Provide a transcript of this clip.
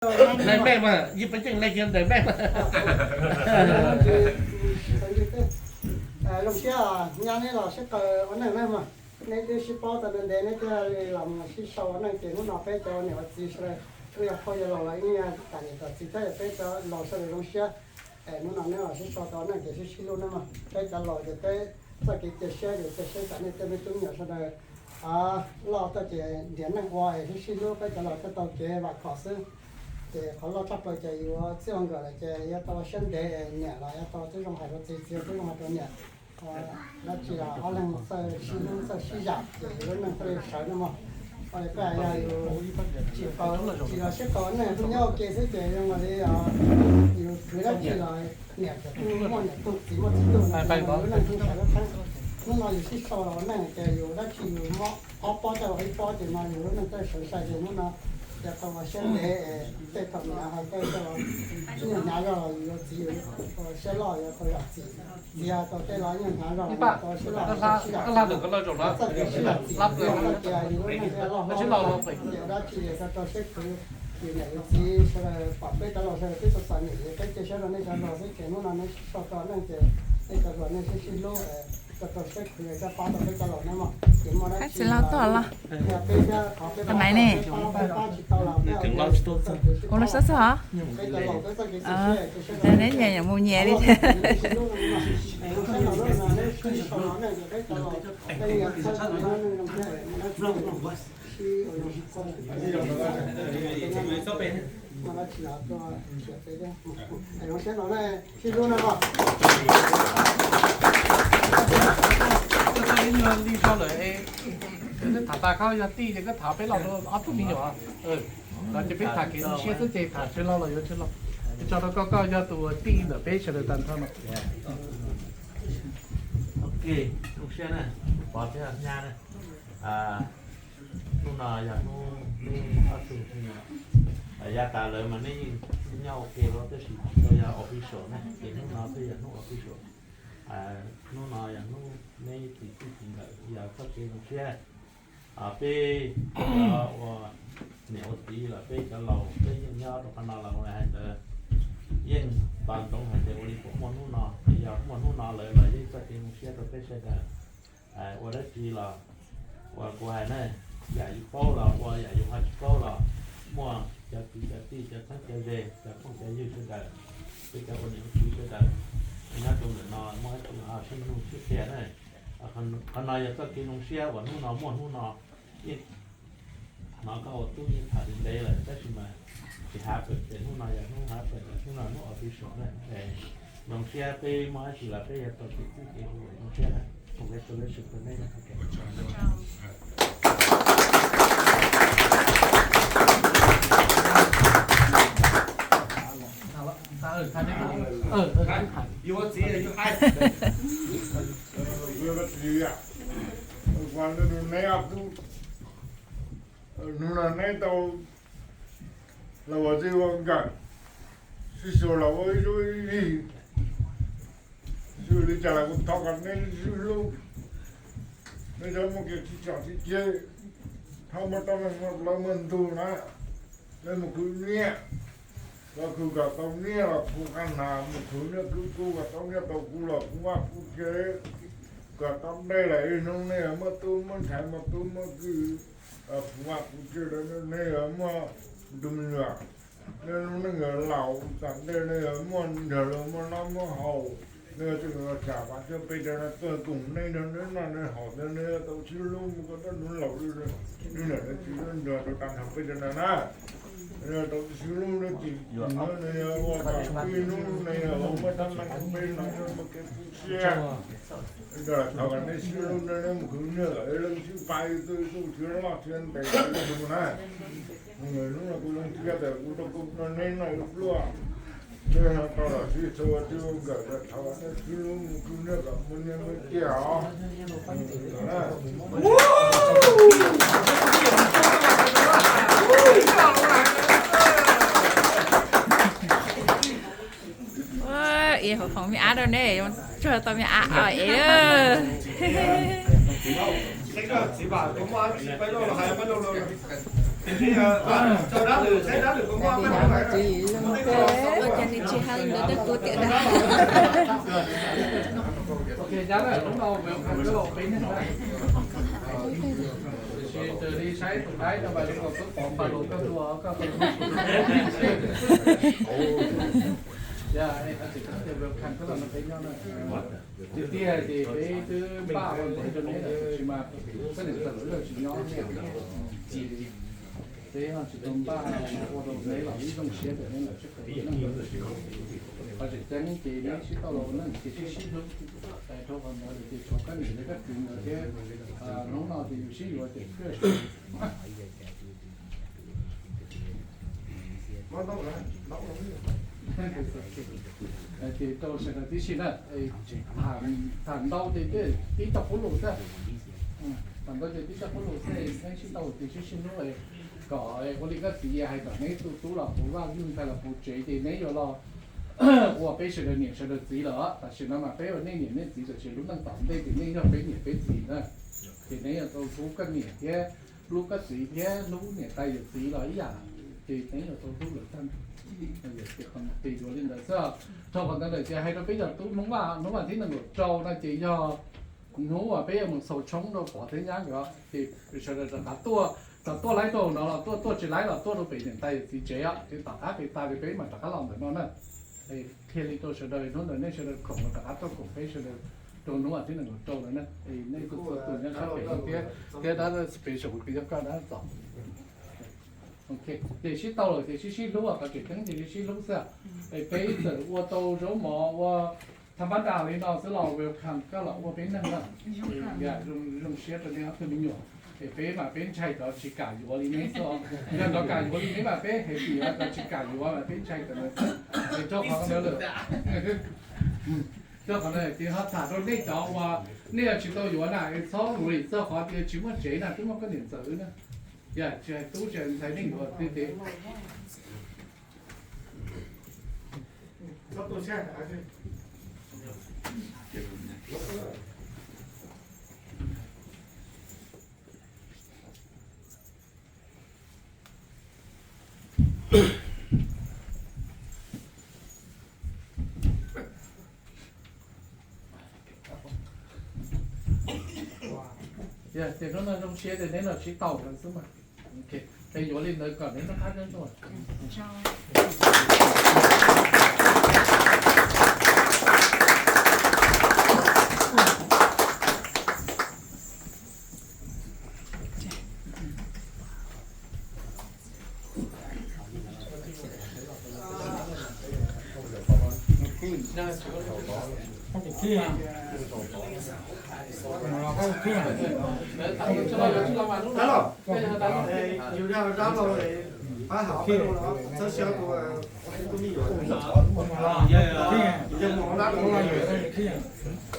Leej meej mas, yij peb yeej leej kiag ntawm meej mas. Zoo siab nyab neb los sib qaws ua neej na mog. Neb twb sib paub tau ntev ntev neb thiaj li los sib sau ua neej ces hnub no peb cov niam ua txiv sawv daws kuj yog phauj yog laus los ib yam tam niam tam txiv thiab peb cov laus sawv daws zoo siab. Hnub no neb los sib sau tau ua neej ces sib sib hlub na mog. Peb cov laus ces peb txoj kev cia siab ces cia siab tsam nej tej me tub me nyuam sawv daws loj tuaj ces nrhiav neej ua es sib sib hlub peb cov laus thiaj tau kev vam khom xwb. Ces qhov loj tshaj plaws ces yus txij ua nkawm lawm ces yuav tau ua siab ntev, niam los yuav tau tib zoo hais rau txiv, txiv tib zoo hais rau niam. Dab tsi los ob leeg txawj sib hlub txawj sib zam ces yus lub neej thiaj li sawv no mog. Ua li koj hais yog yus tsis los sib tau neej nyob ua ke xwb ces zoo li yus khwv dab tsi los niam kuj muaj niam tug, txiv muaj txiv tug no yus lub neej thiaj sawv dab tsi. Hnub no yus sib sau los ua neej ces yus dab tsi yus muab ob pob coj los ib pob ces no yus lub neej thiaj sawv sai ces hnub no yog tau ua siab ntev tej thaum niam hais tej tau nyuag hnyav zog los yus yuav txiv, yus siab loj yuav tau zam txim. Txiv hais tau tej los nyuag hnyav zog los yus tau siab loj sib zam txim. Txoj kev sib zam txim yog txoj kev yus lub neej thiaj loj hlob. Ces ua dab tsi es rau rau siab khwv, yus niam yus txiv sawv daws pom peb cov laus sawv daws twb txom txom nyem es peb cia siab rau nej cov laus xwb ces hnub no neb sib sau tau neej ces nej cov laus nej sib sib hlub, rau rau siab khwv coj pab tau peb cov laus na mog. Ces muaj dab tsi los yog peb thiab qhov peb pab tau peb pab, peb pab tsis tau los peb ua txoj kev sib txhawb, peb cov laus peb txoj kev cia siab cia siab rau nej cov laus. Neb sib hlub no, neb sib sau los neej ces peb cov laus peb yeej yuav txhawb tau nej zoo thiab muaj dab tsi los sib ua zoo. Muaj dab tsi los tuaj nrhiav peb thiab. Zoo siab no ne, sib hlub na mog. Koj ib nyuag li zog lawm, koj tham tas koj yog tij ces koj tham peb los ob tug me nyuam. Los ces peb tham kev zoo siab xwb ces tham tsis laus los yuav tsis laus. Tso rau koj, koj yog tus tij ntawm peb sawv daws tag nrho no. Ok, zoo siab na, Pov thiab Nyab na. Hnub no yog hnub neb ob tug yav tas lawm mas neb yeej nyob ua ke los tab sis tsis tau yog official na, ces hnub no thiaj yog hnub official. Hnub no yog hnub neb txiv txij txiv nkawm yog txoj kev zoo siab. Peb ua niam ua txiv los peb cov laus peb yeej nyob rau qhov no los hais ntawd yeej tos ntsoov hais tias ua li puas muaj hnub no, ces yog muaj hnub no lawm los yeej txoj kev zoo siab rau peb sawv daws. Ua dab tsi los ua kuv hais na, yam yus paub los ua, yam yus ho tsis paub los muaj cov kwv cov tij cov txheeb cov ze cov phooj cov ywg sawv daws, peb cov ua niam ua txiv sawv daws nyob rau ntawm no muaj ib tug ho sib nug sib qhia na. Qhov no yog txoj kev zoo siab uas hnub no muaj hnub no. Yeej hnov koj ua tub yeej tham ntev lawm tab sis mas tsis happen ces hnub no yog hnub happen, hnub no hnub official na. Zoo siab peb muaj dab tsi los peb yuav tau kev txij kev hu zoo siab na. Congratulations rau neb. Yuav txiv yus hais. Hnub no neb tau los ua txij ua nkawm, sib sau los ua ib lub ib lig. Xws li cas los kuv thov kom neb sib hlub, neb cov muaj kev sib tso sib ceg, txhob muaj teeb meem muaj plaub muaj ntug na. Neb mus khwv niaj, los khwv kom tau niaj los kuv qab hnav, mus khwv niaj khwv kub kom tau niaj tau kub los kuv vaj kuv tsev, kom tau dej los ib hnub nej yuav muaj tub muaj ntxhais muaj tub muaj kwv, kuv vaj kuv tsev, nej yuav muaj tus me nyuam, nej lub neej yuav laus tas ntej, nej yuav muaj nrog luag muaj noj muaj haus, nej yuav tsum los tham vam coj peb cov no tuaj koom nej nrog nej noj nej haus, nej yuav tau sib hlub mus kom txog hnub laus li. Nej niam nej txiv nrog rau tag nrho peb cov no na, nej yuav tau sib hlub, nej tsis, nej yuav ua kom ib hnub nej yuav muaj teeb meem rau peb no, muaj kev tu siab. Thov kom nej sib hlub, nej mus khwv nyiaj kom ib leeg sib pab ib tug, ib tug sib loj sib ntev ib tug na. Hnub no kuv zoo siab tas kuv tau koom nrog neb noj ib pluag, neb ho tau los sib txhua tib ua nkawm, thov kom nej sib hlub mus khwv nyiaj kom muaj nyiaj muaj txiaj os. Ua, ib hauv foom me ab rau ne, tsuag tau me ab es. Ua cas nws tsis hais li ntawd rau kuv tiag na? Tiag tiag ces peb twb npaj ua ntej rau neb lawm, tab sis mas koj niam ntxawm lawv tsis nyob, peb ho tsis tau npaj ua rau neb los ib zoo siab tias neb los sib qhia neej. Qhov tseem ceeb ces neb sib tau los ua neej ces sib sib hlub, rau qhov ntawd lawm ces tshuav koj niam thiab koj txiv nkawd thiab, hnub no ces yus sib yuav ces koj ces rau sawv daws tib si na, tham ntau ces tib co qub lus xwb, tham ntau ces tib co qub lus xwb, neb sib tau ces sib sib hlub, kom ua li koj txiv hais kom neb tu tub los puv vaj, yug ntxhais los puv tsev ces neb yuav los ua peb sawv daws niam sawv daws txiv lawm. Tam sim no mas peb ua nej niam nej txiv, tam sim lub neej tom ntej ces nej yog peb niam peb txiv na, ces neb yuav tau hlub koj niam thiab hlub koj txiv thiab hlub niam tais yawm txiv los ib yam, ces neb yuav tau hlub lawv tag. Ces yuav li ntawd xwb. Dhau qhov ntawd lawm ces hais rau peb cov tub hnub vas, hnub vas thib nees nkaum rau no ces yog hnub uas peb yuav mus xaus tshoob rau Pov thiab Nyab nkawd, ces sawv daws rov qab tuaj, tau tuaj laib rau no los tuaj, tuaj tsis laib los tuaj rau pem niam tais yawm txiv tsev, ces tom qab pem tas ces peb mam rov qab los ntawm no na. Qhia li rau sawv daws, hnub ntawd nej sawv daws khoom los rov qab tuaj koom peb sawv daws rau hnub vas thib nees nkaum rau no na. Nej txhua txhua tus nyob sab pem thiab, thiab dab special kws yog koj dab txom. Ces sib tau lawm ces sib sib hlub, qhov tseem ceeb ces sib sib hlub xwb. Es peb txawm ua tau zaub mov ua tha npab das li no xwb los welcome koj los ua peb neeg na. Zoo siab rau nej ob tug me nyuam. Es peb mas peb ntshai cov tsis kam yuav li neb xwb. Yog cov kam yuav li neb mas peb happy, cov tsis kam yuav mas peb ntshai cov, es rau qhov ntawd lawm, rau qhov ntawd ces ho tham rau nej cov uas nej yuav tsis tau yuav na es txhob worry txog qhov tias tsis muaj tsev na, twb muaj koj niam ntxawm na. Yog tsis hais tub tsis hais ntxhais nej yuav tiag tiag. Yog tias hnub no zoo siab tias neb los sib tau lawm xwb mas, peb yuav li ntawd kom neb noj qab nyob zoo. Yus yog dab laug, pab hawm peb los txhawb siab tus, tus me nyuam. Yus yog mus hauv dab laug.